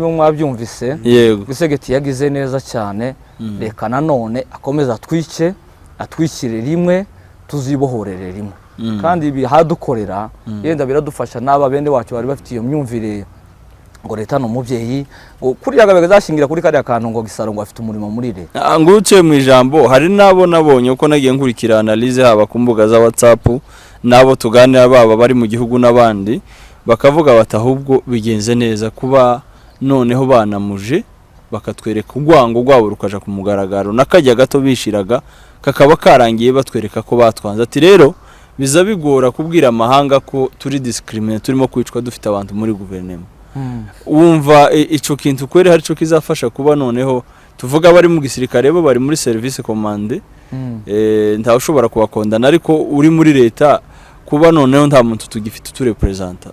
Mwabyumvise. Yego. Tshisekedi yagize neza cyane. Reka nanone akomeze atwice, atwikire rimwe, tuzibohorere rimwe. Kandi bihadukorera yenda biradufasha n'aba bene wacu bari bafite iyo myumvire ngo leta ni umubyeyi, ngo kuriya zashingira kuri kariya kantu ngo Gisaro ngo afite umurimo muri leta. Ah, nguciye mu ijambo, hari n'abo nabonye uko nagiye nkurikira analyse, haba ku mbuga za WhatsApp n'abo tuganira, baba bari mu gihugu n'abandi, bakavuga bati ahubwo bigenze neza kuba noneho banamuje bakatwereka urwango rwabo rukaja ku mugaragaro, n'akajya gato bishiraga kakaba karangiye, batwereka ko batwanze. Ati rero biza bigora kubwira amahanga ko turi discriminé, turimo kwicwa, dufite abantu muri guverinoma. Wumva ico kintu kweri hari ico kizafasha kuba noneho tuvuga bari mu gisirikare, bo bari muri service commandé, ntawe ushobora kubakondana, ariko uri muri leta, kuba noneho nta muntu tugifite uturepresenta,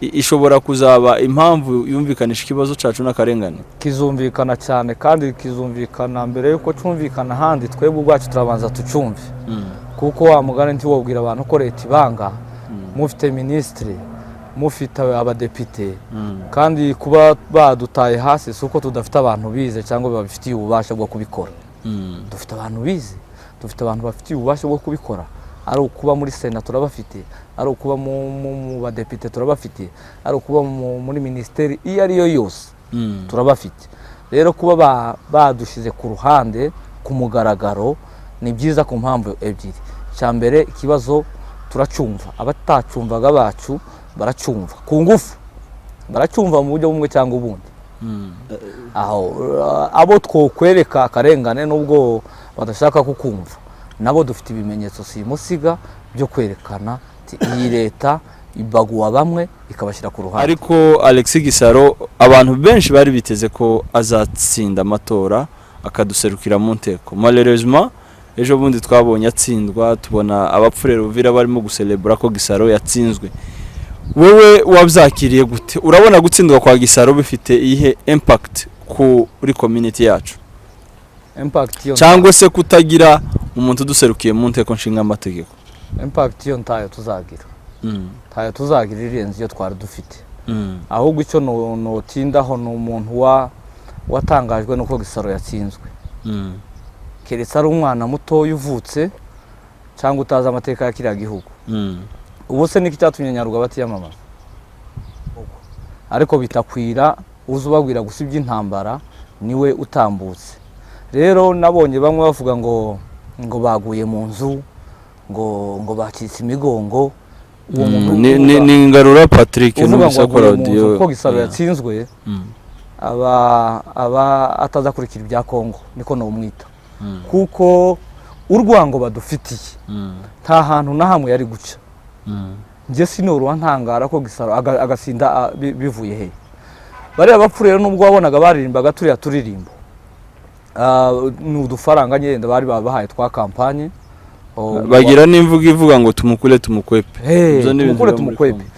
ishobora kuzaba impamvu yumvikanisha ikibazo cacu n'akarengane? Kizumvikana cyane, kandi kizumvikana mbere yuko cyumvikana ahandi. Twebwe ubwacu turabanza tucyumve, kuko wa mugani ntiwobwira abantu ko leta ibanga mufite minisitiri, mufite abadepite. Kandi kuba badutaye hasi si uko tudafite abantu bize cyangwa babifitiye ububasha bwo kubikora. Dufite abantu bize, dufite abantu bafitiye ububasha bwo kubikora. Ari ukuba muri sena turabafite, ari ukuba mu badepite turabafite, ari ukuba muri minisiteri iyo ari yo yose turabafite. Rero kuba badushyize ku ruhande ku mugaragaro ni byiza ku mpamvu ebyiri. Icya mbere, ikibazo turacyumva, abatacyumvaga bacu baracyumva ku ngufu, baracyumva mu buryo bumwe cyangwa ubundi. Aho abo twokwereka akarengane nubwo badashaka kukumva, nabo dufite ibimenyetso simusiga byo kwerekana ati iyi leta ibaguwa bamwe ikabashyira ku ruhande. Ariko Alexis Gisaro, abantu benshi bari biteze ko azatsinda amatora akaduserukira mu nteko. Malheureusement ejo bundi twabonye atsindwa, tubona abapfurera Uvira barimo guselebura ko Gisaro yatsinzwe. Wowe wabyakiriye gute? Urabona gutsindwa kwa Gisaro bifite iyihe impact kuri community yacu? Impact yo Cyangwa se kutagira umuntu uduserukiye mu nteko nshinga amategeko? Impact yo ntayo tuzagira, ntayo tuzagira irenze iyo twari dufite. Ahubwo icyo notindaho ni umuntu watangajwe n'uko Gisaro yatsinzwe, keretse ari umwana mutoya uvutse cyangwa utazi amateka ya kiriya gihugu. Ubu se niki cyatumye Nyarugabo batiyamamaza? Ariko bitakwira uza ubabwira gusa iby'intambara niwe utambutse. Rero nabonye bamwe bavuga ngo baguye mu nzu, ngo bacitse imigongo. Uwo muntu Ni Ngarura Patrick. uvuga ngo N'ubusa aguye mu nzu Claudio. kuko Gisaro yatsinzwe, aba atazakurikira ibya Kongo, niko nomwita, kuko urwango badufitiye nta hantu na hamwe yari guca. Njye sinoroha ntangara ko Gisaro agasinda bivuye he. Bariya bapfu rero, nubwo wabonaga baririmbaga turiya turirimbo, ni udufaranga nyenda bari babahaye twa campagne. Oh, Bagira n'imvugo ivuga ngo tumukure tumukwepe. Hey, Ibyo ni ibintu tumukure biba muri tumukwepe. Congo.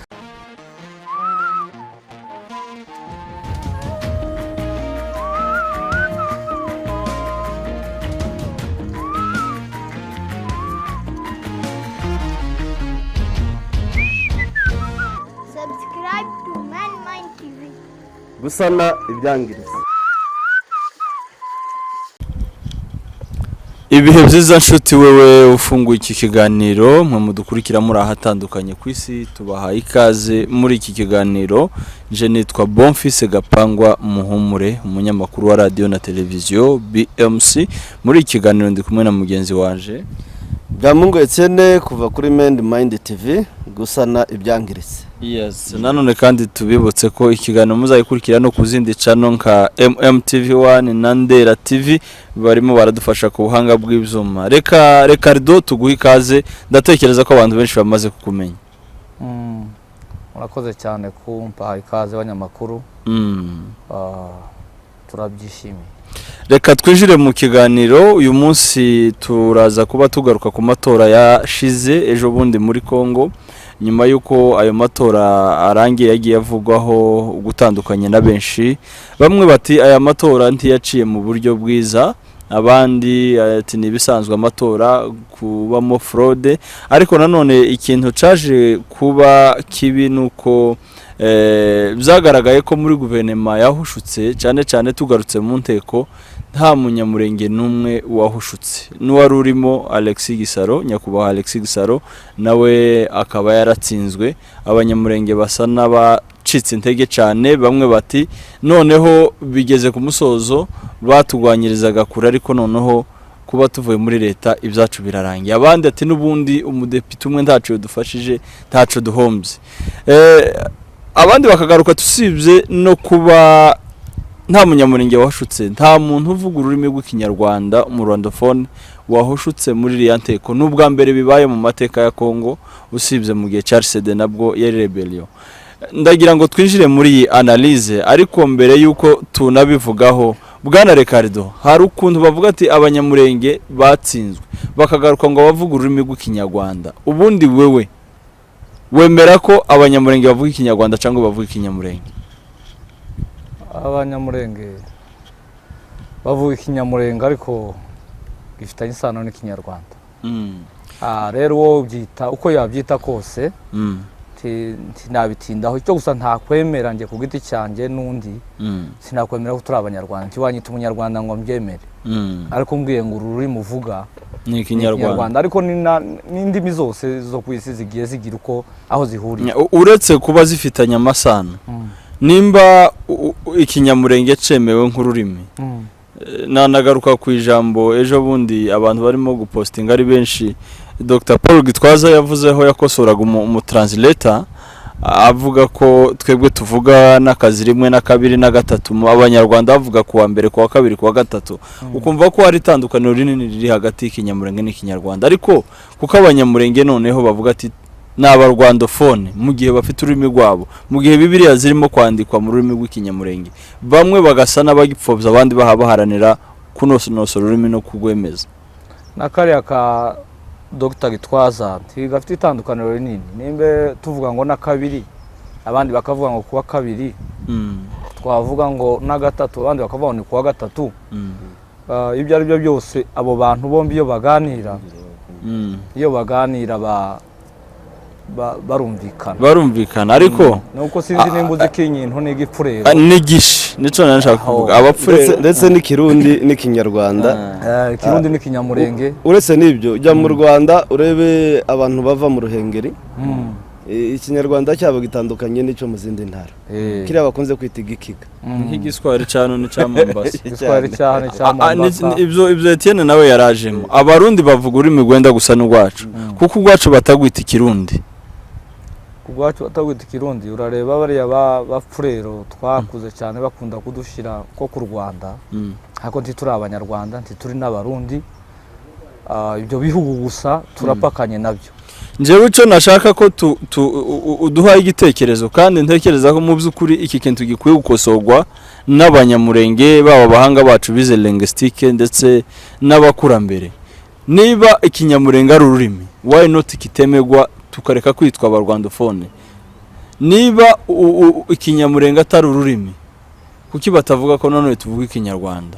Subscribe to Man Mind TV. Gusana ibyangiritse. Ibihe byiza nshuti, wewe ufunguye iki kiganiro, mwe mudukurikira muri ahatandukanye ku isi, tubahaye ikaze muri iki kiganiro. Nje nitwa Bonfise Gapangwa Muhumure, umunyamakuru wa radiyo na televiziyo BMC. Muri iki kiganiro ndi kumwe na mugenzi wanje Byamungu Etienne kuva kuri Mend Mind TV, gusana ibyangiritse. Yes, nanone kandi tubibutse ko ikiganiro muzayikurikira no ku zindi channel nka MMTV1 na Ndera TV, barimo baradufasha ku buhanga bw'ibyuma. Reka Ricardo tuguhe ikaze, ndatekereza ko abantu benshi bamaze kukumenya. Murakoze cyane kumpa ikaze abanyamakuru. Turabyishimiye. Reka twinjire mu kiganiro. Uyu munsi turaza kuba tugaruka ku matora yashize ejo bundi muri Congo. Nyuma y'uko ayo matora arangiye, yagiye avugwaho gutandukanye na benshi. Bamwe bati aya matora ntiyaciye mu buryo bwiza, abandi ati ni ibisanzwe amatora kubamo fraude. Ariko nanone ikintu caje kuba kibi ni uko Byagaragaye ko muri guverinoma yahushutse, cyane cyane tugarutse mu nteko, nta munyamurenge n'umwe wahushutse. N'uwari urimo Alexis Gisaro, nyakubahwa Alexis Gisaro, nawe akaba yaratsinzwe. Abanyamurenge basa n'abacitse intege cyane, bamwe bati noneho bigeze ku musozo, batugwanyirizaga kure, ariko noneho kuba tuvuye muri leta ibyacu birarangiye. Abandi ati n'ubundi umudepite umwe ntaco dufashije, ntaco duhombye. Abandi bakagaruka, tusibye no kuba nta munyamurenge wahushutse, nta muntu uvuga ururimi rw'Ikinyarwanda, umurwandophone, wahushutse muri iriya nteko. N'ubwa mbere bibaye mu mateka ya Congo, usibye mu gihe Charles de nabwo yari rebellion. Ndagira ngo twinjire muri iyi analyse, ariko mbere y'uko tunabivugaho, bwana Ricardo, hari ukuntu bavuga ati abanyamurenge batsinzwe, bakagaruka ngo bavuga ururimi rw'Ikinyarwanda. Ubundi wewe wemera ko abanyamurenge bavuga Ikinyarwanda cyangwa bavuga Ikinyamurenge? Abanyamurenge bavuga Ikinyamurenge, ariko gifitanye isano n'Ikinyarwanda. Rero wowe ubyita uko yabyita kose, sinabitindaho. Icyo gusa ntakwemera njye ku giti cyanjye n'undi, sinakwemera ko turi Abanyarwanda. Ntiwanyita Umunyarwanda ngo mbyemere, ariko mbwiye ngo uru rurimi uvuga ni ni Ikinyarwanda. Ikinyarwanda, ariko n'indimi zose zo ku isi zigiye zigira uko aho zihuriye. Uretse kuba zifitanye amasano, nimba Ikinyamurenge cemewe nk'ururimi, nanagaruka ku ijambo ejo bundi abantu barimo gupostinga ari benshi, Dr Paul Gitwaza yavuzeho, yakosoraga umutranslator avuga ko twebwe tuvuga n'akazi rimwe na kabiri na gatatu, Abanyarwanda bavuga kuwa mbere, kuwa kabiri, kuwa gatatu, ukumva ko hari itandukaniro rinini riri hagati y'Ikinyamurenge n'Ikinyarwanda. Ariko kuko Abanyamurenge noneho bavuga ati ni abarwandophone, mu gihe bafite ururimi rwabo, mu gihe Bibiliya zirimo kwandikwa mu rurimi rw'Ikinyamurenge, bamwe bagasa n'abagipfobya, abandi baha baharanira kunonosora ururimi no kurwemeza. Na kariya ka Dr Gitwaza ntigafite itandukaniro rinini. Nimba tuvuga ngo na kabiri, abandi bakavuga ngo kuwa kabiri, twavuga ngo na gatatu, abandi bakavuga ngo ni kuwa gatatu. Ibyo ari byo byose, abo bantu bombi iyo baganira, iyo baganira barumvikana. Barumvikana, ariko Nuko sinzi nimba uzi ko inyintu n'igipfurero. N'igishi nico nari nshaka kuvuga. Aho. Abapfurero. Ndetse n'Ikirundi n'Ikinyarwanda. Ikirundi n'Ikinyamurenge. Uretse n'ibyo, ujya mu Rwanda urebe abantu bava mu Ruhengeri, Ikinyarwanda cyabo gitandukanye n'icyo mu zindi ntara, kiriya bakunze kwita Igikiga. Nk'igiswahili ca none ca Mombasa. Igiswahili cyane cya Mombasa. Ibyo Etienne nawe yarajemo. Abarundi bavuga ururimi rwenda gusa n'urwacu, kuko urwacu batagwita Ikirundi. Ubwacu batagwita Ikirundi. Urareba bariya bapfurero twakuze cyane bakunda kudushyira ko ku Rwanda, ariko ntituri Abanyarwanda, ntituri n'Abarundi. Ibyo bihugu gusa turapakanye nabyo. Njyewe icyo nashaka ko uduha igitekerezo, kandi ntekereza ko mu by'ukuri iki kintu gikwiye gukosorwa n'Abanyamurenge, baba abahanga bacu bize linguistique ndetse n'abakurambere. Niba Ikinyamurenge ari ururimi, why not kitemegwa, tukareka kwitwa abarwandophone? Niba Ikinyamurenge atari ururimi, kuki batavuga ko nanone tuvuga Ikinyarwanda?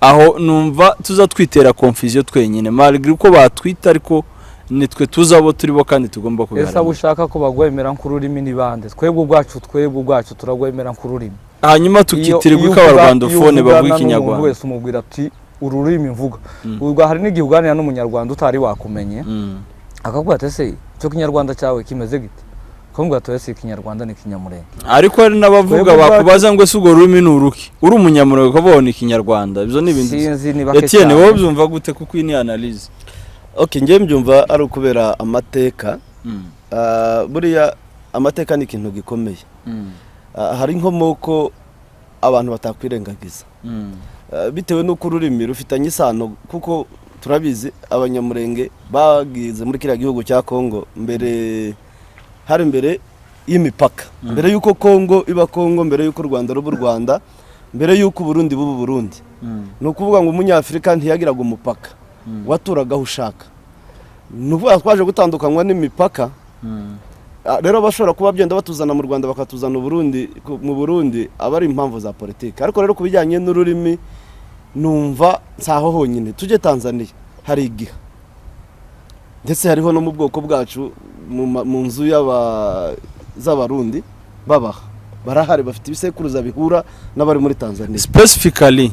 Aho numva tuza twitera confusion twenyine, malgré uko batwita, ariko nitwe tuzi abo turi bo kandi tugomba Ese abo kubiharanira. ushaka ko bagwemera nk'ururimi ni bande? Twebwe ubwacu turagwemera nk'ururimi. Hanyuma tukitirirwa Iyo ko abarwandophone iyo bavuga uvugana n'umuntu Ikinyarwanda. wese umubwira ati ururimi mvuga. Ubwo hari n'igihe uganira n'Umunyarwanda utari wakumenye, akakubwira ati ese icyo Kinyarwanda cyawe kimeze gite? Ukamubwira ati ese Ikinyarwanda ni Ikinyamurenge. Ariko hari n'abavuga Twebwe ubwacu- bakubaza ngo ese urwo rurimi ni uruki, uri Umunyamurenge ukavuga ngo ni Ikinyarwanda. Ibyo ni ibintu. Sinzi ni bake Etienne, cyane. wowe byumva gute? Kuko iyi ni analyse. Ok, njye mbyumva ari ukubera amateka. Buriya amateka ni ikintu gikomeye. Hari inkomoko abantu batakwirengagiza. Bitewe n'uko ururimi rufitanye isano, kuko turabizi Abanyamurenge bagize muri kiriya gihugu cya Kongo mbere, hari mbere y'imipaka, mbere y'uko Kongo iba Kongo, mbere y'uko u Rwanda ruba u Rwanda, mbere y'uko Uburundi buba Uburundi. Ni ukuvuga ngo Umunyafurika ntiyagiraga umupaka, waturaga aho ushaka. Ni ukuvuga twaje gutandukanywa n'imipaka. Rero bashobora kuba byenda batuzana mu Rwanda, bakatuzana Uburundi, mu Burundi, aba ari impamvu za politiki. Ariko rero ku bijyanye n'ururimi, numva nsaho honyine tujye Tanzania hari igiha, ndetse hariho no mu bwoko bwacu, mu nzu z'Abarundi. Babaha barahari, bafite ibisekuruza bihura n'abari muri Tanzania. Specifically,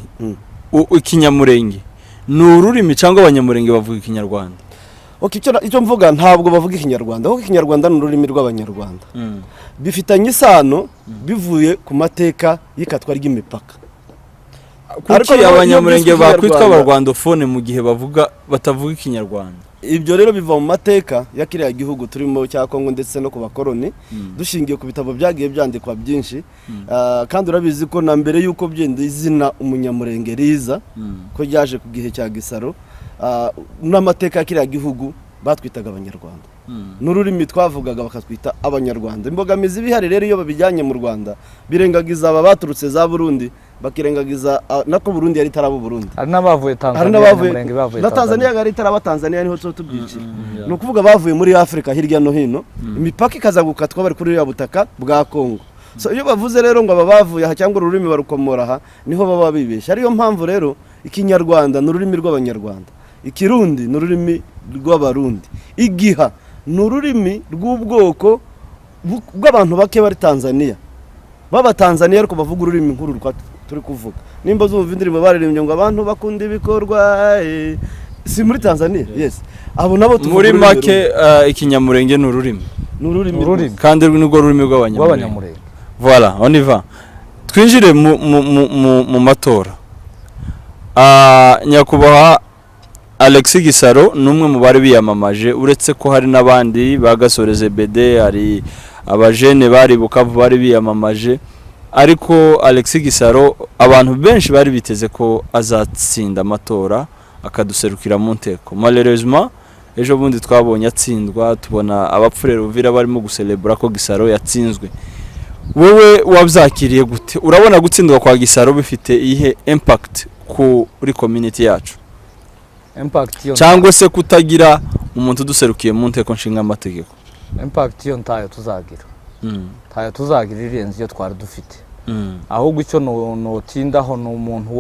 ikinyamurenge ni ururimi cyangwa abanyamurenge bavuga ikinyarwanda? Okay, icyo mvuga, ntabwo bavuga ikinyarwanda, kuko ikinyarwanda ni ururimi rw'abanyarwanda. Bifitanye isano bivuye ku mateka y'ikatwa ry'imipaka. Kuki Ariko iyo abanyamurenge byiswe bakwitwa Ikinyarwanda- abarwandophone mu gihe bavuga batavuga ikinyarwanda? Ibyo rero biva mu mateka ya kiriya gihugu turimo cya Kongo, ndetse no ku bakoroni, dushingiye ku bitabo byagiye byandikwa byinshi. Kandi urabizi ko na mbere y'uko byenda izina umunyamurenge riza, ko ryaje ku gihe cya Gisaro, n'amateka ya kiriya gihugu batwitaga abanyarwanda, n'ururimi twavugaga bakatwita abanyarwanda. Imbogamizi iba ihari rero, iyo babijyanye mu Rwanda birengagiza aba baturutse za Burundi, bakirengagiza nako Burundi yari itaraba Burundi. Hari n'abavuye Hari Tanzania, n'abavuye Abanyamurenge bavuye na Tanzania yari itaraba Tanzania, niho tuba tubyicira. Ni ukuvuga bavuye muri Afurika hirya no hino, imipaka ikaza gukatwa bari kuri uriya butaka bwa Kongo. So iyo bavuze rero ngo aba bavuye aha cyangwa ururimi barukomora aha, niho baba bibeshya. Ariyo mpamvu rero ikinyarwanda ni ururimi rw'abanyarwanda, ikirundi ni ururimi rw'abarundi, igiha ni ururimi rw'ubwoko bw'abantu bake bari Tanzania, b'abatanzaniya, ariko bavuga ururimi nk'uru turi kuvuga. Nimba zumva indirimbo baririmbye ngo abantu bakunda ibikorwa, si muri Tanzania? Yes, abo nabo tuvuga Muri ururimi make, rumwe. Ikinyamurenge ni ururimi. Ni ururimi. Ururimi. Kandi nirwo rurimi rw'abanyamurenge. Rw'abanyamurenge. Voilà, on y va. Twinjire mu matora. Nyakubahwa Alexis Gisaro ni umwe mu bari biyamamaje, uretse ko hari n'abandi ba Gasore Zebede, hari abajene bari Bukavu bari biyamamaje, ariko Alexis Gisaro abantu benshi bari biteze ko azatsinda amatora akaduserukira mu nteko. Malheureusement, ejo bundi twabonye atsindwa, tubona abapfurera Uvira barimo guselebura ko Gisaro yatsinzwe. Wowe wabyakiriye gute? Urabona gutsindwa kwa Gisaro bifite iyihe impact kuri community yacu? Impact yo Cyangwa se kutagira umuntu uduserukiye mu nteko nshinga amategeko? Impact yo ntayo tuzagira, ntayo tuzagira irenze iyo twari dufite. Ahubwo icyo notindaho ni umuntu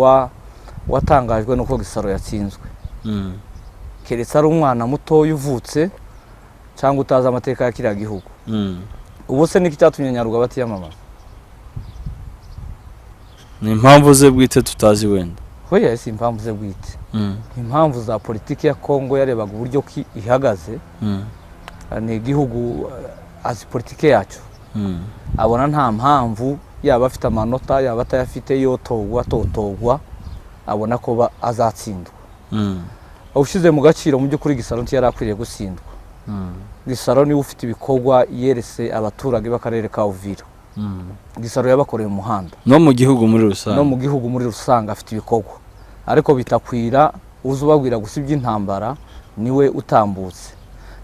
watangajwe nuko Gisaro yatsinzwe, keretse ari umwana mutoya uvutse cyangwa utazi amateka ya kiriya gihugu. Ubu se niki cyatumye Nyaruga batiyamamaza? Ni impamvu ze bwite tutazi wenda. Hoya, si impamvu ze bwite, impamvu za politiki ya Kongo. Yarebaga uburyo ki ihagaze. Ni igihugu azi politiki yacyo, abona nta mpamvu, yaba afite amanota yaba atayafite, yotogwa atotogwa, abona ko azatsindwa. Ushyize mu gaciro, mu by'ukuri Gisaro ntiyari akwiriye gutsindwa. Gisaro niwe ufite ibikorwa yeretse abaturage b'akarere ka Uvira. Gisaro yabakoreye umuhanda. No mu gihugu muri rusange. No mu gihugu muri rusange afite ibikorwa, ariko bitakwira uza ubabwira gusa iby'intambara, niwe utambutse.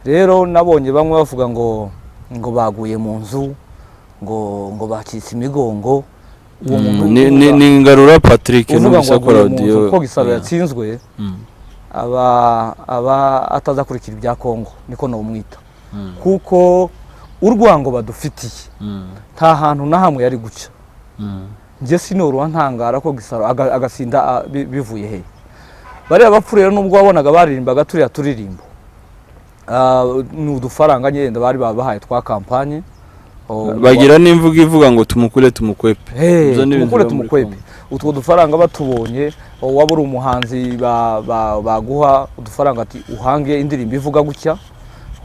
Rero nabonye bamwe bavuga ngo baguye mu nzu, ngo bacitse imigongo. Uwo muntu Ni Ngarura Patrick uvuga ngo n'Umusa aguye mu nzu Claudio. kuko Gisaro yatsinzwe, aba atazakurikira ibya Kongo, niko nomwita, kuko urwango badufitiye nta hantu na hamwe yari guca. Njye sinoroha ntangara ko Gisaro agasinda bivuye he. Bariya bapfu rero, nubwo wabonaga baririmbaga turiya turirimbo, ni udufaranga nyenda bari babahaye twa campagne. Bagira n'imvugo ivuga ngo tumukure tumukwepe. Hey, Ibyo ni ibintu tumukure biba muri tumukwepe. Congo. Utwo dufaranga batubonye, waba uri umuhanzi, baguha udufaranga ati uhange indirimbo ivuga gutya,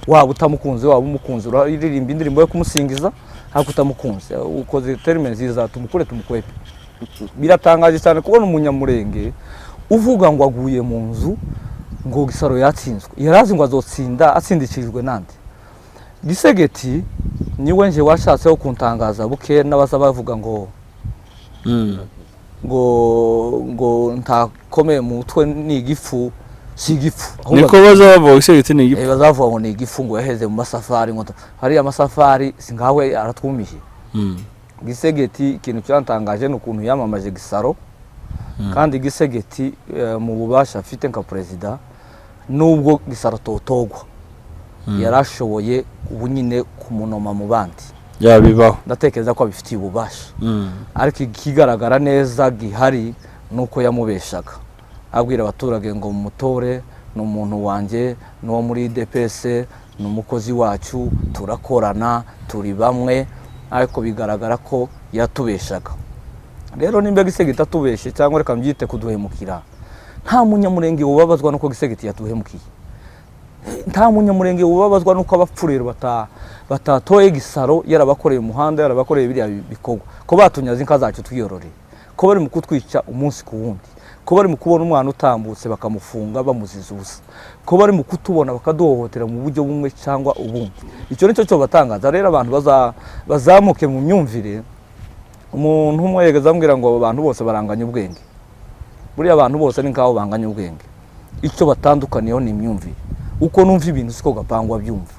waba utamukunze waba umukunze, uraririmba indirimbo yo kumusingiza ariko utamukunze, ukoze terme nziza, tumukure tumukwepe. Biratangaje cyane kubona umunyamurenge uvuga ngo aguye mu nzu ngo Gisaro yatsinzwe. Yarazi ngo azotsinda atsindikijwe nande? Gisegeti niwe nje washatseho kuntangaza buke, n'abaza bavuga ngo ngo ntakomeye mu mutwe, ni igifu, si igifu ahubwo. Niko baza bavuga, Gisegeti ni igifu. Bazavuga ngo ni igifu, ngo yaheze mu masafari, ngo hariya amasafari singawe aratwumiye. Gisegeti, ikintu cyantangaje ni ukuntu yamamaje Gisaro, kandi Gisegeti mu bubasha afite nka perezida, nubwo Gisaro totogwa, yarashoboye ubu nyine kumunoma mu bandi. Yabibaho. Ndatekereza ko abifitiye ububasha, ariko ikigaragara neza gihari ni uko yamubeshaga abwira abaturage ngo mumutore, ni umuntu wanjye, ni uwo muri DPS, ni umukozi wacu, turakorana, turi bamwe. Ariko bigaragara ko yatubeshaga. Rero nimba Tshisekedi atubeshe, cyangwa reka mbyite kuduhemukira, nta Munyamurenge ubabazwa nuko Tshisekedi yatuhemukiye, nta Munyamurenge ubabazwa nuko Abapfurero batatoye Gisaro yarabakoreye umuhanda, yarabakoreye biriya bikorwa, ko batunyaze inka zacu twiyororeye, ko bari mu kutwica umunsi ku wundi, ko bari mu kubona umwana utambutse bakamufunga bamuziza ubusa, ko bari mu kutubona bakaduhohotera mu buryo bumwe cyangwa ubundi. Icyo nicyo cyo batangaza. Rero abantu bazamuke mu myumvire. Umuntu umwe yegeze ambwira ngo abo bantu bose baranganya ubwenge. Buriya abantu bose ni nkaho banganya ubwenge, icyo batandukaniyeho ni imyumvire. Uko numva ibintu siko Gapangwa byumva.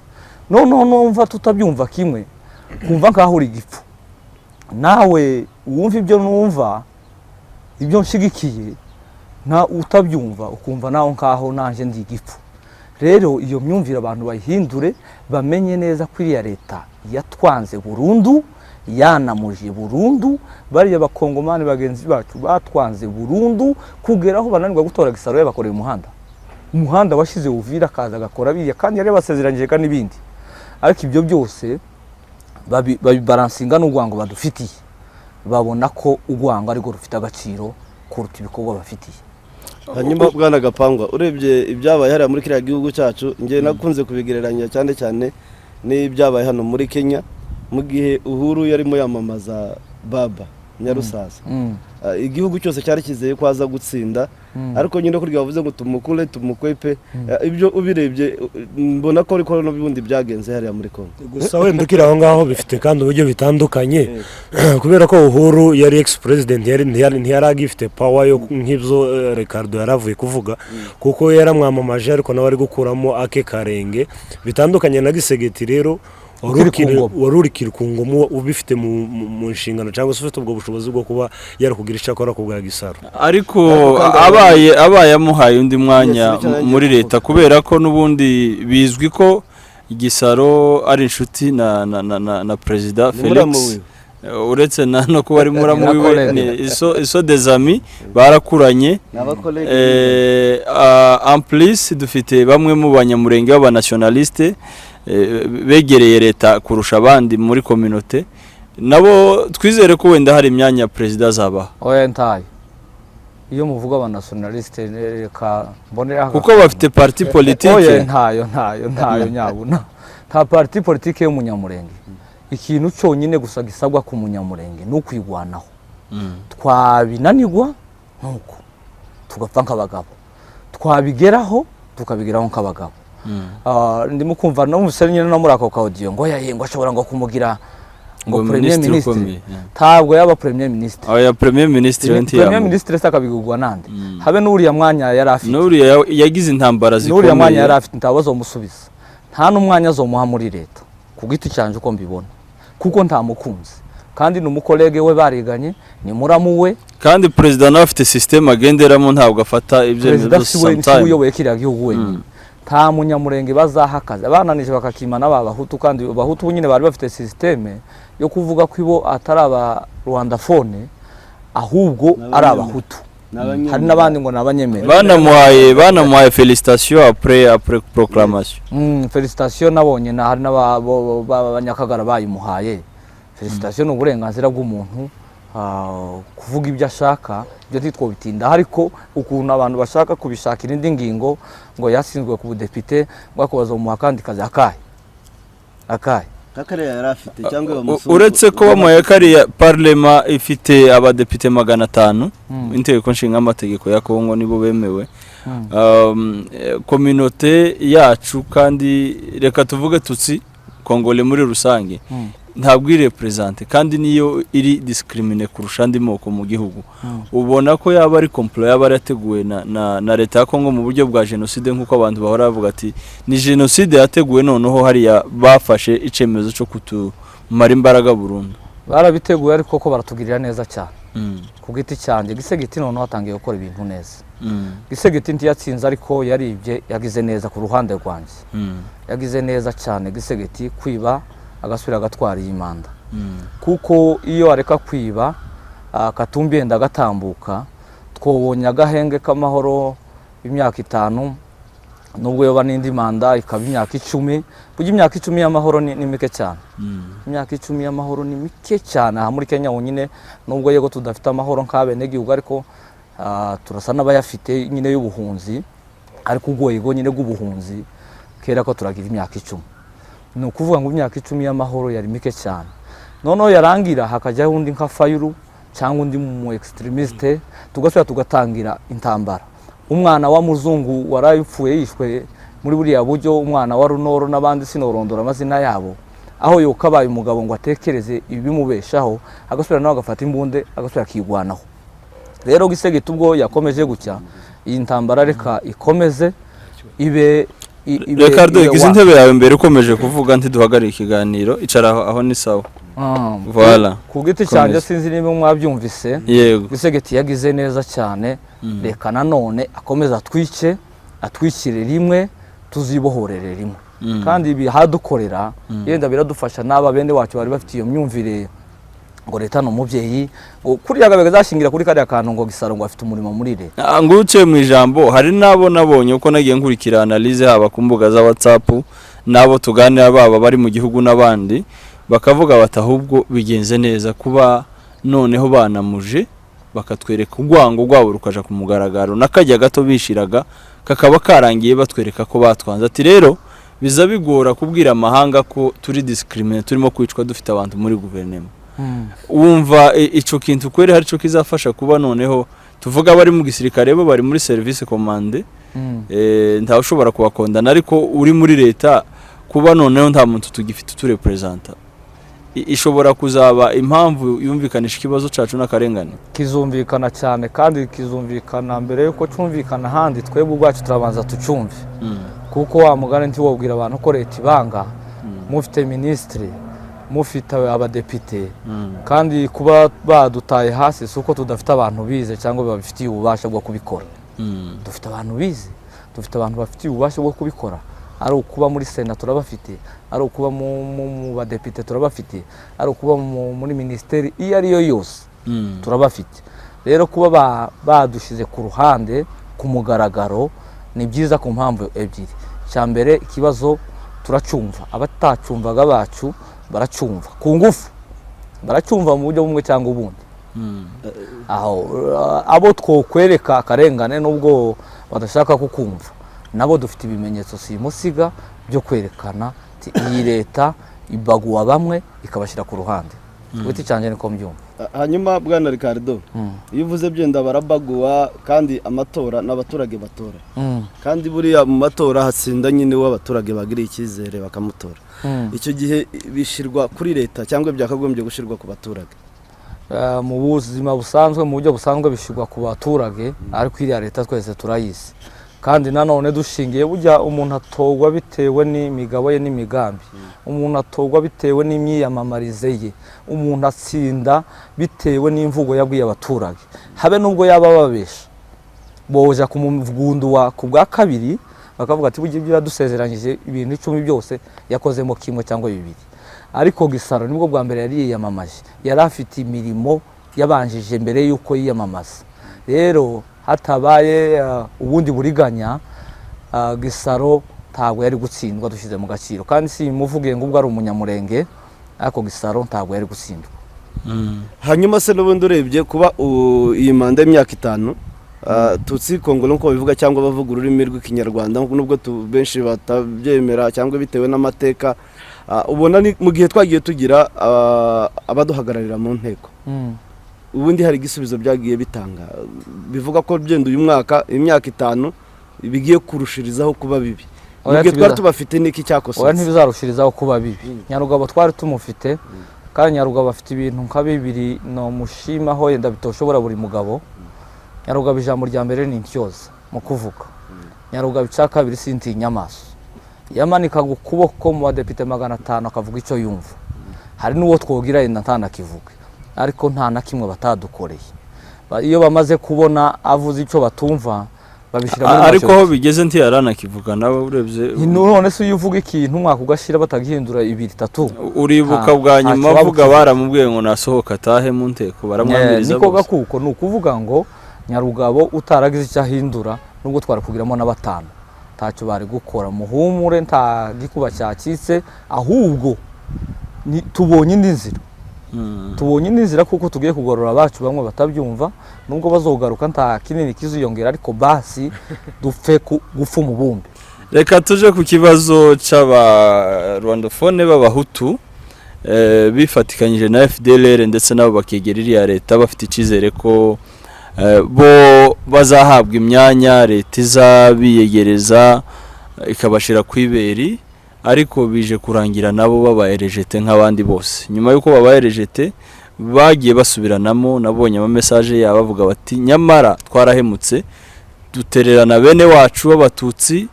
Noneho numva tutabyumva kimwe, kumva nkaho uri igipfu, nawe wumva ibyo numva, ibyo nshigikiye, na utabyumva ukumva nawe nkaho nanjye ndi igipfu. Rero iyo myumvire abantu bayihindure, bamenye neza ko iriya leta yatwanze burundu, yanamuje burundu. Bariya Bakongomani bagenzi bacu batwanze burundu, kugera aho bananirwa gutora Gisaro yabakoreye umuhanda, umuhanda washyize Uvira, akaza agakora biriya kandi yari yabasezeranyije kandi n'ibindi. Ariko ibyo byose babibaransinga n'urwango badufitiye. Babona ko urwango arirwo rufite agaciro kuruta ibikorwa bafitiye. Hanyuma bwana Gapangwa, urebye ibyabaye hariya muri kiriya gihugu cyacu, njye nakunze kubigereranya cyane cyane n'ibyabaye hano muri Kenya mu gihe Uhuru yarimo yamamaza Baba Nyarusasa. Igihugu cyose cyari cyizeye ko aza gutsinda, ariko nyine kurya bavuze ngo tumukure tumukwepe. Ibyo ubirebye, mbona ko ariko n'ubundi byagenze hariya muri Kongo. Gusa wenda ukiri aho ngaho, bifite kandi uburyo bitandukanye, kubera ko Uhuru yari ex president, ntiyari agifite power yo nk'ibyo Ricardo yaravuye kuvuga, kuko yaramwamamaje ariko nawe ari gukuramo ake karenge. Bitandukanye na Tshisekedi rero wari Ukiri ku ngoma. Wari urikiri ku ngoma, ubifite mu nshingano cyangwa se ufite ubwo bushobozi bwo kuba yari kugira icyo akora ku bwa Gisaro. Ariko Ariko kandi abaye amuhaye undi mwanya Yes, nicyo nanjye muri kuvuga. leta, kubera ko n'ubundi bizwi ko Gisaro ari inshuti na perezida Ni muramu Felix. wiwe. Uretse na no kuba ari muramu Na wiwe, collègue. ni iso des amis, barakuranye. Ni aba collègue. En plus dufite bamwe mu Banyamurenge b'abanationaliste begereye leta kurusha abandi muri communauté, nabo twizere ko wenda hari imyanya perezida azabaha. Oya, ntayo. Iyo muvuga abanationaliste, reka mboneraho Kuko bafite parti Oya, politique. ntayo, ntayo, ntayo nyabuna, nta parti politique y'Umunyamurenge. Ikintu cyonyine gusa gisabwa ku Munyamurenge ni ukwigwanaho. Twabinanirwa nuko tugapfa nk'abagabo, twabigeraho tukabigeraho nk'abagabo. Ndimo kumva numvise nyine no muri ako ka audio ngo yaye, ngo ashobora ngo kumugira ngo Ngo premier minisitiri ministre. ukomeye, yeah. Ntabwo yaba premier ministre. Oya, premier ministre Premier ntiyamuha. ministre se akabigurwa nande? Habe n'uriya mwanya yari afite. N'uriya yagize intambara N'uriya mwanya yari zikomeye. afite ntabwo azomusubiza, nta n'umwanya azomuha muri leta ku giti cyanjye uko mbibona, kuko ntamukunze kandi ni umu collègue we, bariganye, ni muramu we. Kandi perezida nawe afite système agenderamo, ntabwo afata ibyemezo Perezida byose si we si we sometime. uyoboye kiriya gihugu wenyine. Nta Munyamurenge bazaha akazi, bananije bakakimana ba Bahutu. Kandi Abahutu nyine bari bafite système yo kuvuga ko ibo atari aba rwandophone, ahubwo ari Abahutu. Hari n'abandi ngo ni Abanyemera. Banamuhaye félicitation après proclamation. Félicitation nabonye na hari n'Abanyakagara bayimuhaye. Félicitation ni uburenganzira bw'umuntu kuvuga ibyo ashaka, ibyo ntitwobitinda. Ariko ukuntu abantu bashaka kubishakira indi ngingo ngo yatsinzwe ku budepite, ngo ariko bazomuha akandi kazi, akahe akahe? Kakariya yari afite cyangwa Uretse ko bamuhaye kariya, parlement ifite abadepite 500, inteko nshinga amategeko ya Kongo nibo bemewe. Communauté yacu kandi reka tuvuge Tutsi Kongole muri rusange ntabwo iri représentée, kandi niyo iri discriminée kurusha andi moko mu gihugu. Ubona ko yaba ari complot yaba yarateguwe na leta ya Kongo mu buryo bwa jenoside, nk'uko abantu bahora bavuga ati ni jenoside yateguwe, noneho hariya bafashe icyemezo cyo kutumara imbaraga burundu. Barabiteguye, ariko ko baratugirira neza cyane. Ku giti cyanjye, Tshisekedi noneho atangiye gukora ibintu neza. Tshisekedi ntiyatsinze, ariko yaribye, yagize neza ku ruhande rwanjye. Yagize neza cyane Tshisekedi kwiba agasubira agatwara iyi manda, kuko iyo areka kwiba, Katumbi yenda agatambuka, twobonye agahenge k'amahoro imyaka 5. Nubwo yoba n'indi manda ikaba imyaka 10, burya imyaka 10 y'amahoro ni mike cyane. Imyaka 10 y'amahoro ni mike cyane aha muri Kenya honyine. Nubwo yego tudafite amahoro nk'abenegihugu, ariko turasa n'abayafite nyine y'ubuhunzi, ariko urwego nyine rw'ubuhunzi kera ko turagira imyaka 10, ni ukuvuga ngo imyaka 10 y'amahoro yari mike cyane. Noneho yarangira hakajyaho undi nka Fayulu cyangwa undi mu extrémiste, tugasubira tugatangira intambara. Umwana wa muzungu warayipfuye yishwe muri buriya buryo, umwana wa Runoro n'abandi sinorondora amazina yabo, aho yokabaye umugabo ngo atekereze ibimubeshaho, agasubira nawe agafata imbunde, agasubira akigwanaho. Rero Tshisekedi ubwo yakomeje gutya, iyi ntambara reka ikomeze ibe Ricardo, ibe igize wa. Intebe yawe mbere ukomeje kuvuga, ntiduhagarike ikiganiro, icara aho, aho ni sawa. Voilà. Ku giti cyanjye, Komeza. sinzi niba mwabyumvise. Yego. Tshisekedi yagize neza cyane. Reka nanone akomeze atwice, atwikire rimwe, tuzibohorere rimwe. Kandi ibi hadukorera yenda biradufasha n'aba bene wacu bari bafite iyo myumvire ngo leta ni umubyeyi, ngo kuriya gabe zashingira kuri kariya kantu ngo Gisaro ngo afite umurimo muri leta. Nguce mu ijambo, hari n'abo nabonye uko nagiye nkurikira analyse, haba ku mbuga za WhatsApp n'abo tuganira, baba bari mu gihugu n'abandi, bakavuga bati ahubwo bigenze neza kuba noneho banamuje bakatwereka urwango rwabo rukaja ku mugaragaro, n'akajya gato bishiraga kakaba karangiye, batwereka ko batwanze. Ati rero biza bigora kubwira amahanga ko turi discriminé, turimo kwicwa, dufite abantu muri guverinoma. Wumva ico kintu kweri hari ico kizafasha kuba noneho tuvuga abari mu gisirikare bo bari muri service commande, ntawe ushobora kubakondana, ariko uri muri leta, kuba noneho nta muntu tugifite uturepresenta, ishobora kuzaba impamvu yumvikanisha ikibazo cacu n'akarengane? Kizumvikana cyane, kandi kizumvikana mbere yuko cyumvikana ahandi. Twebwe ubwacu turabanza tucyumve, kuko wa mugani ntiwobwira abantu ko leta ibanga mufite minisitiri, mufite abadepite. Kandi kuba badutaye hasi si uko tudafite abantu bize cyangwa babifitiye ububasha bwo kubikora. Dufite abantu bize, dufite abantu bafitiye ububasha bwo kubikora. Ari ukuba muri sena turabafite, ari ukuba mu badepite turabafite, ari ukuba muri minisiteri iyo ari yo yose turabafite. Rero kuba badushyize ku ruhande ku mugaragaro ni byiza ku mpamvu ebyiri. Icya mbere, ikibazo turacyumva, abatacumvaga bacu baracyumva ku ngufu, baracyumva mu buryo bumwe cyangwa ubundi. Aho abo twokwereka akarengane nubwo badashaka kukumva, nabo dufite ibimenyetso simusiga byo kwerekana ati iyi leta ibaguwa bamwe ikabashyira ku ruhande. Ku giti cyanjye niko mbyumva. Hanyuma bwana Ricardo, iyo uvuze byenda barabaguwa, kandi amatora n'abaturage batora, kandi buriya mu matora hatsinda nyine uwo abaturage bagiriye icyizere bakamutora. Icyo gihe bishyirwa kuri leta cyangwa byakagombye gushyirwa ku baturage? Mu buzima busanzwe, mu buryo busanzwe bishyirwa ku baturage, ariko iriya leta twese turayizi. Kandi nanone dushingiye, burya umuntu atorwa bitewe n'imigabo ye n'imigambi, umuntu atorwa bitewe n'imyiyamamarize ye, umuntu atsinda bitewe n'imvugo yabwiye abaturage, habe n'ubwo yaba ababesha. Boja kumugundua ku bwa kabiri bakavuga ati burya ibyo yadusezeranyije ibintu 10 byose yakozemo kimwe cyangwa bibiri. Ariko Gisaro nibwo bwa mbere yari yiyamamaje, yari afite imirimo yabanjije mbere y'uko yiyamamaza. Rero hatabaye ubundi buriganya, Gisaro ntabwo yari gutsindwa dushyize mu gaciro. Kandi si muvuge ngo ubwo ari umunyamurenge, ariko Gisaro ntabwo yari gutsindwa. Hanyuma se n'ubundi urebye kuba iyi manda y'imyaka 5, Tutsi Kongo nk'uko babivuga cyangwa bavuga ururimi rw'Ikinyarwanda, nubwo benshi batabyemera cyangwa bitewe n'amateka, ubona ni mu gihe twagiye tugira abaduhagararira mu nteko, ubundi hari igisubizo byagiye bitanga bivuga ko byenda uyu mwaka imyaka 5 bigiye kurushirizaho kuba bibi? Mu Oya, gihe twari tubafite niki oya, cyakosotse? Ntibizarushirizaho kuba bibi. Nyarugabo twari tumufite, kandi Nyarugabo afite ibintu nka bibiri nomushimaho yenda bitoshobora buri mugabo. Nyarugabo, ijambo rya mbere ni intyoza mu kuvuga. Nyarugabo, icya kabiri, sintinya amaso. Yamanikaga ukuboko mu badepite 500 akavuga icyo yumva. Hari n'uwo twogira yenda ntanakivuge, ariko nta na kimwe batadukoreye. Iyo bamaze kubona avuze icyo batumva, babishyira muri Ariko aho majorité. bigeze ntiyaranakivuga nawe urebye. None se iyo uvuga ikintu umwaka ugashira batagihindura ibiri itatu? Uribuka bwa ntacyo nyuma waba avuga, ukivuga. baramubwiye ngo nasohoka atahe mu nteko, baramwamiriza Niko bose. gakuko ni ukuvuga ngo Nyarugabo utaragize icyo ahindura, nubwo twari kugiramo na batanu. Ntacyo bari gukora. Muhumure, nta gikuba cyacitse, ahubwo tubonye indi nzira. Tubonye indi nzira kuko tugiye kugorora abacu bamwe batabyumva. Nubwo bazogaruka nta kinini kiziyongera, ariko basi dupfe gupfa umubumbe. Reka tuje ku kibazo c'aba rwandophone b'abahutu bifatikanyije na FDLR, ndetse nabo bakegera iriya leta bafite icyizere ko bo bazahabwa imyanya, leta izabiyegereza ikabashira ku iberi, ariko bije kurangira nabo babaye rejeté nk'abandi bose. Nyuma y'uko babaye rejeté, bagiye basubiranamo. Nabonye ama message yabo bavuga bati: "Nyamara twarahemutse, dutererana bene wacu b'abatutsi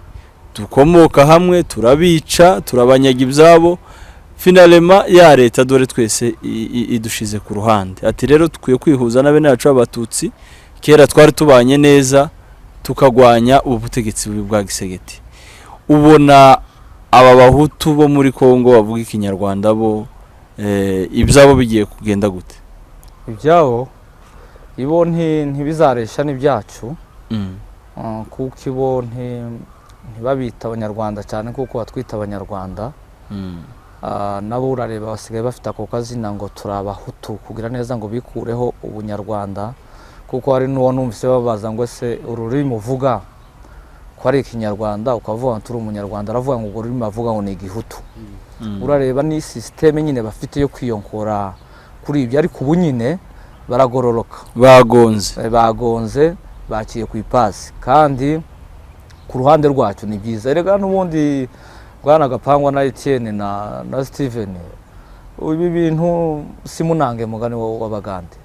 dukomoka hamwe, turabica, turabanyaga ibyabo. Finalement ya leta dore twese idushize ku ruhande." Ati: "Rero dukwiye kwihuza na bene wacu b'abatutsi, kera twari tubanye neza, tukagwanya ubu butegetsi bubi bwa Tshisekedi." Ubona aba bahutu bo muri Kongo bavuga ikinyarwanda bo ibyabo bigiye kugenda gute? Ibyabo ibo ntibizaresha n'ibyacu, kuko ibo ntibabita abanyarwanda cyane kuko batwita abanyarwanda. Nabo urareba basigaye bafite ako kazina ngo turi abahutu, kugira neza ngo bikureho ubunyarwanda, kuko hari n'uwo numvise babaza ngo: "Ese ururimi uvuga ko ari ikinyarwanda, ukavuga ngo turi umunyarwanda?" Aravuga ngo urwo rurimi avuga ngo ni igihutu. Urareba ni système nyine bafite yo kwiyongora kuri ibyo, ariko ubu nyine baragororoka. Bagonze. Bagonze, baciye ku ipasi, kandi ku ruhande rwacu ni byiza. Erega n'ubundi bwana Gapangwa na Etienne na Steven, ibi bintu simunange mugani w'abagande.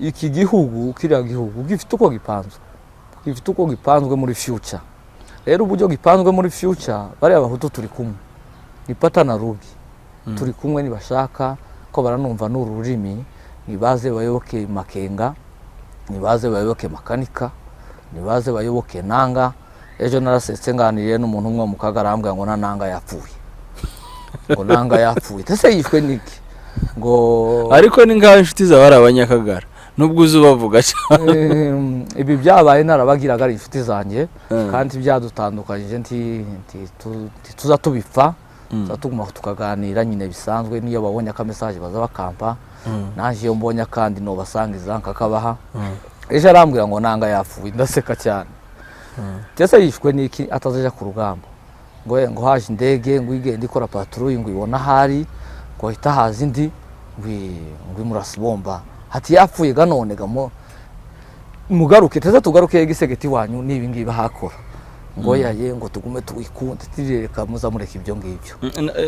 Iki gihugu, kiriya gihugu gifite uko gipanzwe, gifite uko gipanzwe muri future. Rero uburyo gipanzwe muri future, bariya bahutu turi kumwe, ni pata na rubi, turi kumwe. Nibashaka ko baranumva n'uru rurimi, nibaze bayoboke Makenga, nibaze bayoboke Makanika, nibaze bayoboke Nanga. Ejo narasetse nganiriye n'umuntu umwe mu Kagara, arambwira ngo na Nanga yapfuye, ngo Nanga yapfuye. Ese yishwe niki? Ngo Ariko ni ngaho inshuti zawe ari abanyakagara, nubwo uzi ubavuga cyane. Ibi byabaye narabagiraga ari inshuti zanjye, kandi byadutandukanyije ntituza tubipfa, tuza tuguma tukaganira nyine bisanzwe. Niyo babonye aka message baza bakampa, nanjye iyo mbonye akandi nobasangiza nkakabaha. Ejo arambwira ngo Nanga yapfuye, ndaseka cyane. Ese yishwe n'iki atazaja ku rugamba? Ngo ngo haje indege, ngo igenda ikora patrouille, ngo ibona ahari, ngo ahita haza indi, ngo imurasa ibomba. Hati yapfuye ga. None ga mugaruke, teze tugaruke Tshisekedi wanyu n'ibi ngibi hakora, ngo yaye, ngo tugume tuwikunde, tireka muza mureka ibyo ngibyo.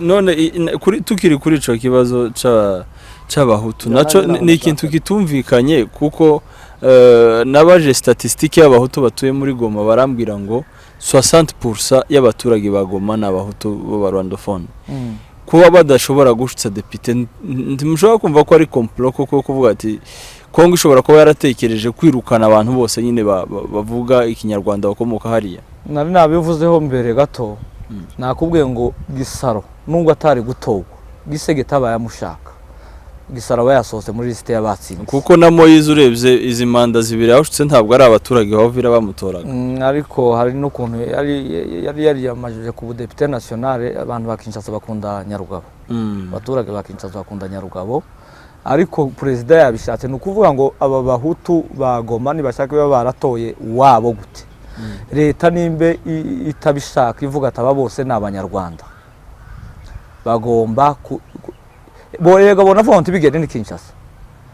None kuri tukiri kuri ico kibazo c'abahutu, naco ni ikintu kitumvikanye, kuko nabaje statistique y'abahutu batuye muri Goma, barambwira ngo 60% y'abaturage ba Goma ni abahutu b'abarwandophone. Kuba badashobora gushutsa depite, ntimushobora kumva ko ari complot koko, kuvuga ati Kongo ishobora kuba yaratekereje kwirukana abantu bose nyine bavuga ikinyarwanda bakomoka hariya? Nari nabivuzeho mbere gato. Nakubwiye ngo Gisaro nubwo atari gutorwa, Tshisekedi aba yamushaka, Gisaro aba yasohotse muri lisite y'abatsinze. Kuko na Moyize urebye izi manda zibiri yawushutse, ntabwo ari abaturage ba Uvira bamutoraga. Ariko hari n'ukuntu yari yariyamajije ku budepite national. Abantu ba Kinshasa bakunda Nyarugabo. Abaturage ba Kinshasa bakunda Nyarugabo, ariko perezida yabishatse. Ni ukuvuga ngo aba bahutu ba Goma nibashaka biba baratoye uwabo gute, leta nimbe itabishaka, ivuga ati aba bose ni abanyarwanda, bagomba borega bona vuga ngo ntibigende ni Kinshasa,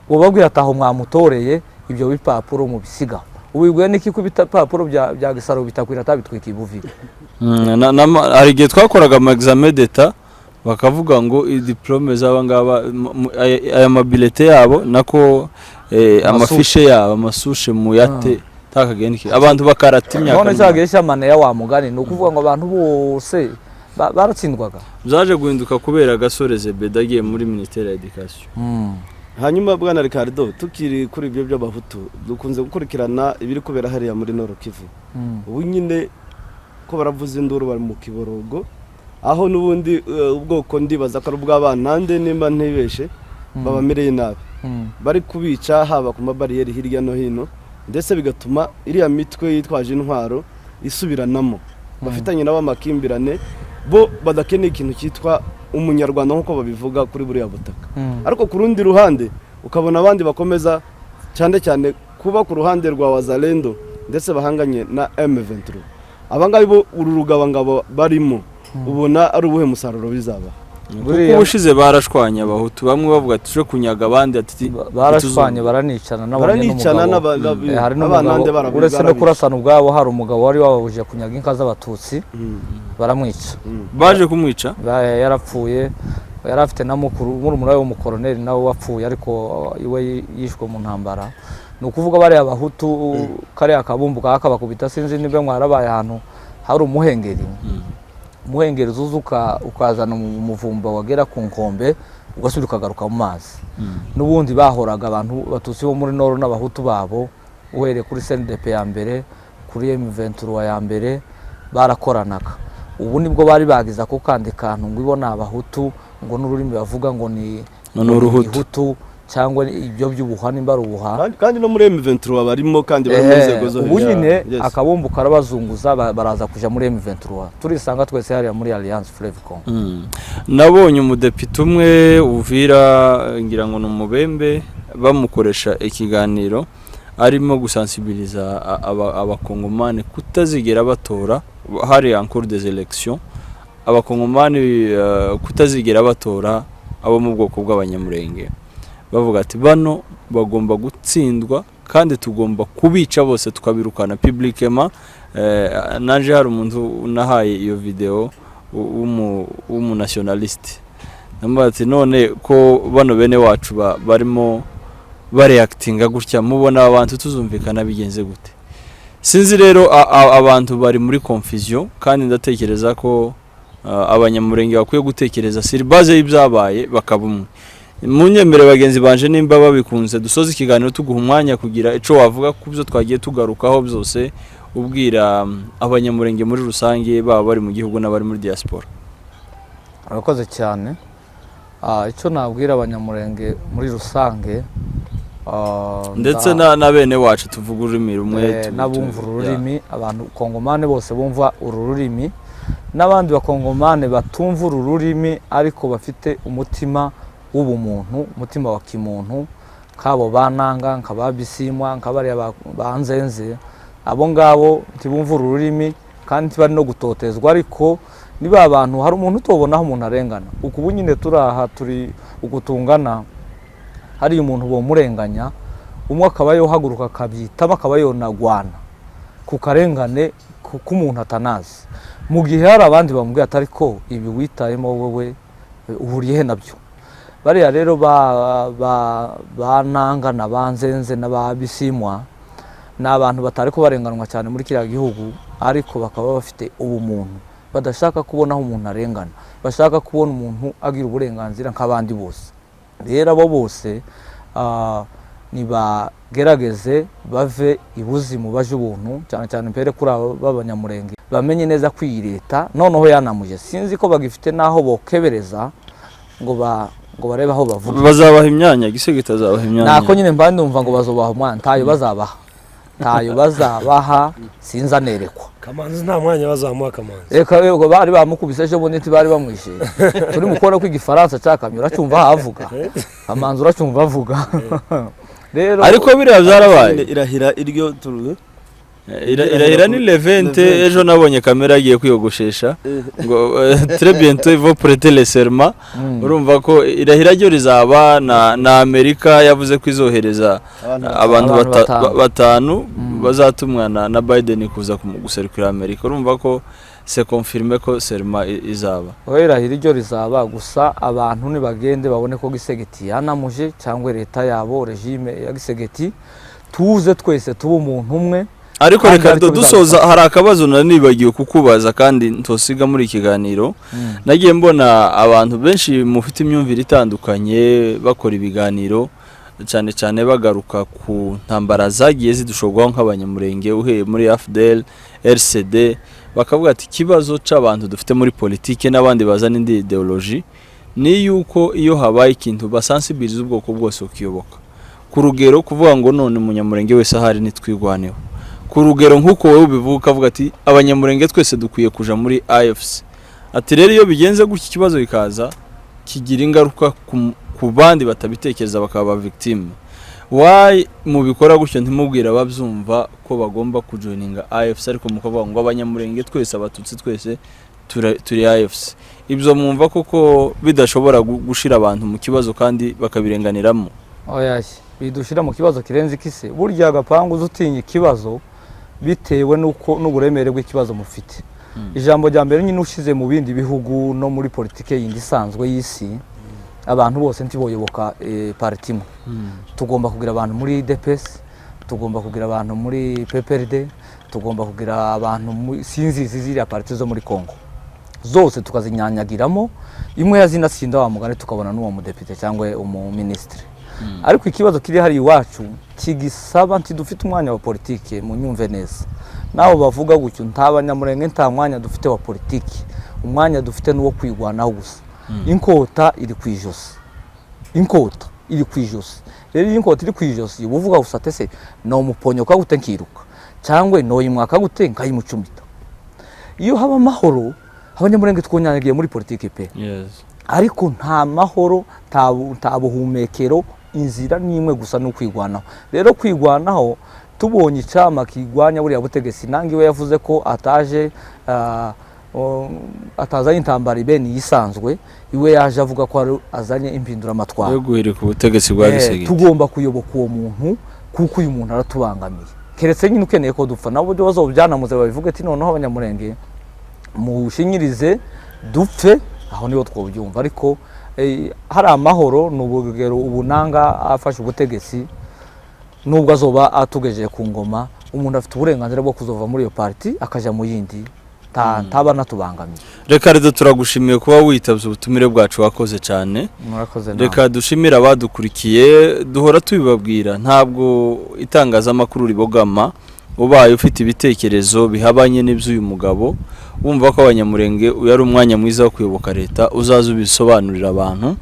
ubabwira ati aho mwamutoreye ibyo bipapuro mubisigaho. Ubibwiwe n'iki ko ibipapuro bya Gisaro bitakwira atabitwika ibuvira? Hari igihe twakoraga ama examen d'État, bakavuga ngo diplôme z'aba ngaba, aya ma bulletins yabo, nako ama fiches yabo, ama souches muyate takagenda, abantu bakarata imyaka. None cya gihe cy'amaneya wa mugani, ni ukuvuga ngo abantu bose baratsindwaga. Byaje guhinduka kubera Gasore Zebeda agiye muri ministère ya éducation. Hanyuma bwana Ricardo, tukiri kuri ibyo by'abahutu, dukunze gukurikirana ibiri kubera hariya muri Nord Kivu. Ubu nyine ko baravuza induru, bari mu kiborogo, aho n'ubundi ubwoko ndibaza ko ari ubw'abanande nimba ntibeshe, babamereye nabi, bari kubica haba ku mabariyeri hirya no hino, ndetse bigatuma iriya mitwe yitwaje intwaro isubiranamo. Bafitanye nabo amakimbirane, bo badakeneye ikintu cyitwa umunyarwanda nk'uko babivuga kuri buriya butaka. Ariko ku rundi ruhande ukabona abandi bakomeza cyane cyane kuba ku ruhande rwa Wazalendo, ndetse bahanganye na M23. Abangaba bo, uru rugabangabo barimo, ubona ari ubuhe musaruro bizaba? Kuko ubushize barashwanye, abahutu bamwe bavuga ati tuje kunyaga, abandi ati Barashwanye, baranicana, nabonye Baranicana. n'umugabo. Hari N'abanande n'umugabo uretse no barabica. kurasana ubwabo, hari umugabo wari wababujije kunyaga inka z'abatutsi, baramwica. Baje kumwica. Yarapfuye. Yari afite na mukuru, murumuna we w'umukoroneri nawe wapfuye, ariko iwe yishwe mu ntambara. Ni ukuvuga bariya bahutu, kariya kabumbu kakabakubita. Sinzi niba mwarabaye ahantu hari umuhengeri. Umuhengeri uzuza ukazana umuvumba, wagera ku nkombe ugasubira ukagaruka mu mazi. N'ubundi bahoraga abantu batutsi bo muri Nord n'abahutu babo, uhereye kuri CNDP ya mbere, kuri M23 ya mbere, barakoranaga. Ubu nibwo bari bagize ako kandi kantu ngo ibo ni abahutu, ngo n'ururimi bavuga ngo ni Ngo ni uruhutu. Ihutu cyangwa ibyo by'ubuha, nimba ari ubuha. Kandi no muri M23 barimo, kandi bari mu nzego zo Ubu hejuru. nyine akabumbu karabazunguza, baraza kuja muri M23, turisanga twese hariya muri Alliance Fleuve Congo. Nabonye umudepite umwe Uvira, ngira ngo ni umubembe, bamukoresha ikiganiro arimo gusensibiliza abakongomani kutazigera batora, hari en cours des élections, abakongomani kutazigera batora abo mu bwoko bw'abanyamurenge, bavuga ati bano bagomba gutsindwa kandi tugomba kubica bose tukabirukana publiquement. Naje hari umuntu nahaye iyo video w'umunationaliste, ndamubwira ati none ko bano bene wacu barimo bareactinga gutya, mubona aba bantu tuzumvikana bigenze gute? Sinzi rero, abantu bari muri confusion, kandi ndatekereza ko abanyamurenge bakwiye gutekereza sur base y'ibyabaye, bakaba umwe. Munyemere bagenzi banje, nimba babikunze, dusoze ikiganiro tuguha umwanya kugira ico wavuga ku byo twagiye tugarukaho byose, ubwira abanyamurenge muri rusange, baba bari mu gihugu n'abari muri diaspora. Urakoze cyane. Icyo nabwira abanyamurenge muri rusange, ndetse na bene wacu tuvuga ururimi rumwe, n'abumva ururimi, abantu kongomane bose bumva uru rurimi, n'abandi bakongomane batumva uru rurimi ariko bafite umutima w'ubumuntu, umutima wa kimuntu, kabo bananga nka ba Bisimwa, nka bariya banzenze, abo ngabo ntibumva uru rurimi kandi ntibari no gutotezwa. Ariko niba abantu, hari umuntu utobonaho umuntu arengana, uku ubu nyine turi aha, turi uku tungana, hariya umuntu bomurenganya, umwe akaba yohaguruka akabyitamo, akaba yonagwana ku karengane k'umuntu atanazi, mu gihe hari abandi bamubwiye ati ariko ibi witayemo wowe uhuriye he nabyo? Bariya rero ba Nanga na ba Nzenze na ba Bisimwa ni abantu batari kubarenganwa cyane muri kiriya gihugu, ariko bakaba bafite ubumuntu, badashaka kubona aho umuntu arengana, bashaka kubona umuntu agira uburenganzira nk'abandi bose. Rero abo bose nibagerageze bave ibuzimu baje ubuntu, cyane cyane mbere kuri aba b'abanyamurenge, bamenye neza ko iyi leta noneho yanamuje. Sinzi ko bagifite n'aho bokebereza ngo barebe aho bavuga. Bazabaha imyanya, Gisegeti azabaha imyanya. Nako nyine mba ndumva ngo bazobaha umwana, ntayo bazabaha, ntayo bazabaha, sinzanerekwa. Kamanzi nta mwanya bazamuha Kamanzi. Reka yego, bari bamukubise ejo bundi, ntibari bamwishe. Turi mu kubona ko igifaransa cyakamye, uracyumva aho avuga Kamanzi, uracyumva avuga rero. Ariko biriya byarabaye. Irahira iryo turu. Irahira ni le 20. Ejo nabonye kamera agiye kwiyogoshesha ngo très bientôt il va prêter le serment. Urumva ko irahira ryo rizaba na Amerika yavuze ko izohereza abantu Abantu batanu. Batanu bazatumwa na Biden kuza guserukira Amerika. Urumva ko c'est confirmé ko serment izaba. Oya, irahira iryo rizaba, gusa abantu nibagende babone ko Gisegeti yanamuje, cyangwa leta yabo, régime ya Gisegeti, tuze twese tube umuntu umwe. Ariko Kandi reka aricyo dusoza, hari akabazo nari nibagiwe kukubaza kandi ntosiga muri iki kiganiro. Nagiye mbona abantu benshi mufite imyumvire itandukanye bakora ibiganiro, cyane cyane bagaruka ku ntambara zagiye zidushorwaho nk'abanyamurenge, uhereye muri AFDL, RCD, bakavuga ati ikibazo c'abantu dufite muri politike n'abandi bazana indi idéologie ni yuko iyo habaye ikintu basensibiliza ubwoko bwose ukiyoboka ku rugero, kuvuga ngo none umunyamurenge wese ahari nitwigwaneho. Ku rugero nk'uko wowe ubivuga, ukavuga ati Abanyamurenge twese dukwiye kuja muri AFC. Ati rero iyo bigenze gutya, ikibazo bikaza kigira ingaruka ku bandi batabitekereza, bakaba victime. Why mubikora gutyo, ntimubwire ababyumva ko bagomba kujoininga AFC, ariko mukavuga ngo Abanyamurenge twese, Abatutsi twese turi AFC? Ibyo mwumva koko bidashobora gushira abantu mu kibazo kandi bakabirenganiramo? Oya, bidushyira mu kibazo kirenze ikise. Burya agapangu uza utinya ikibazo bitewe n'uko n'uburemere bw'ikibazo mufite. Ijambo rya mbere nyine, ushyize mu bindi bihugu no muri politike yindi isanzwe y'isi, abantu bose ntiboyoboka parti imwe. Tugomba kugira abantu muri UDPS, tugomba kugira abantu muri PPRD, tugomba kugira abantu muri sinzi ziriya parti zo muri Congo zose, tukazinyanyagiramo. Imwe yazinatsinda, wa mugani, tukabona n'uwo mudepite cyangwa umuminisitiri. Ariko ikibazo kiri hari iwacu kigisaba, ntidufite umwanya wa politike. Munyumve neza, nawe bavuga gutyo, nta Banyamurenge, nta mwanya dufite wa politiki. Umwanya dufite ni uwo kwigwanaho gusa. Inkota iri ku ijosi, inkota iri ku ijosi. Rero iyo inkota iri ku ijosi, uba uvuga gusa ati: "Ese nomuponyoka gute nkiruka, cyangwa noyimwaka gute nkayimucumita?" Iyo haba amahoro, Abanyamurenge twonyanyagiye muri politiki pe. Ariko nta mahoro, nta buhumekero. Inzira ni imwe gusa, ni ukwigwanaho. Rero kwigwanaho, tubonye icyama kigwanya buriya butegetsi, nange iwe yavuze ko ataje atazanye intambara ibeni yisanzwe, iwe yaje avuga ko azanye impinduramatwara yo guhirika ubutegetsi bwa Gisegeti. Tugomba kuyoboka uwo muntu, kuko uyu muntu aratubangamiye, keretse nyine ukeneye ko dupfa. Nabo buryo bazobyanamuze, babivuge ati: "Noneho Abanyamurenge mushinyirize dupfe." Aho niho twobyumva. Ariko hari amahoro, ni urugero, ubu nanga afashe ubutegetsi, nubwo azoba atugejeje ku ngoma, umuntu afite uburenganzira bwo kuzova muri iyo parti akaja mu yindi, ntaba anatubangamiye. Reka rero turagushimiye kuba witabye ubutumire bwacu, wakoze cyane. Murakoze namwe. Reka dushimire abadukurikiye. Duhora tubibabwira, ntabwo itangazamakuru ribogama. Ubaye ufite ibitekerezo bihabanye n'iby'uyu mugabo, wumva ko Abanyamurenge uyu ari umwanya mwiza wo kuyoboka leta, uzaze ubisobanurira abantu,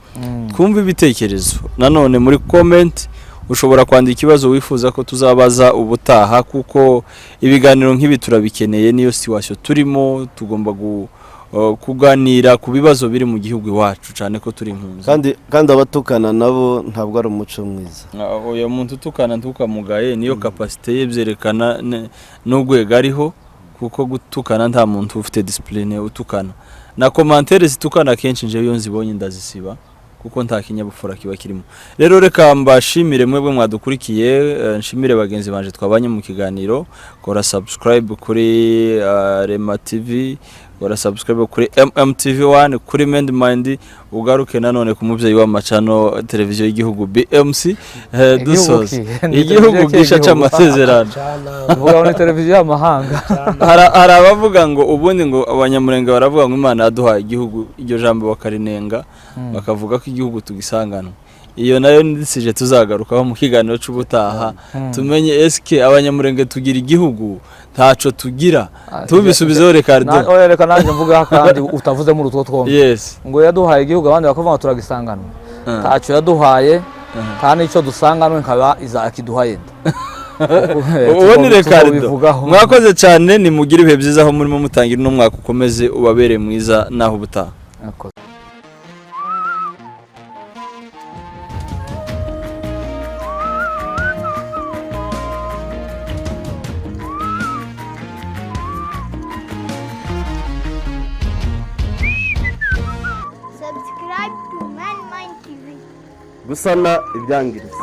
twumve ibitekerezo. Nanone muri comment ushobora kwandika ikibazo wifuza ko tuzabaza ubutaha, kuko ibiganiro nk'ibi turabikeneye. Niyo situation turimo, tugomba kuganira ku bibazo biri mu gihugu iwacu, cyane ko turi impunzi. Kandi abatukana nabo ntabwo ari umuco mwiza. Uyu muntu utukana ntukamugaye, niyo capacité ye, byerekana n'urwego ariho, kuko gutukana, nta muntu ufite discipline utukana. Na commentaire zitukana kenshi njewe iyo nzibonye ndazisiba, kuko nta kinyabupfura kiba kirimo. Rero reka mbashimire mwebwe mwadukurikiye, nshimire bagenzi banje twabanye mu kiganiro. Kora subscribe kuri Rema TV, kora subscribe kuri MMTV 1, kuri Mend Mind, ugaruke nanone ku mubyeyi w'amacano, televiziyo y'igihugu BMC. Dusoza Igihugu ki? Ni igihugu televiziyo gisha cy'igihugu. c'amasezerano. Uvuga ngo ni televiziyo y'amahanga. Hari abavuga ngo ubundi ngo Abanyamurenge baravuga ngo Imana yaduhaye igihugu, iryo jambo bakarinenga, bakavuga ko igihugu tugisanganwe. Iyo nayo nisije tuzagarukaho mu kiganiro c'ubutaha, tumenye eske Abanyamurenge tugira igihugu, ntaco tugira. Tubisubizeho, Ricardo. Oya, reka nanjye mvuga kandi utavuze muri utwo twombi. Ngo yaduhaye igihugu, abandi bakavuga ngo turagisanganwe. Ntacyo yaduhaye, nta n'icyo dusanganwe, nkaba izakiduha yenda. Uwo ni Ricardo. Tuzobivugaho. Mwakoze cyane, nimugire ibihe byiza aho murimo mutangira uno mwaka, ukomeze ubabere mwiza. Naho ubutaha. Mwakoze. Subscribe to Man Mind TV. Gusana ibyangiritse.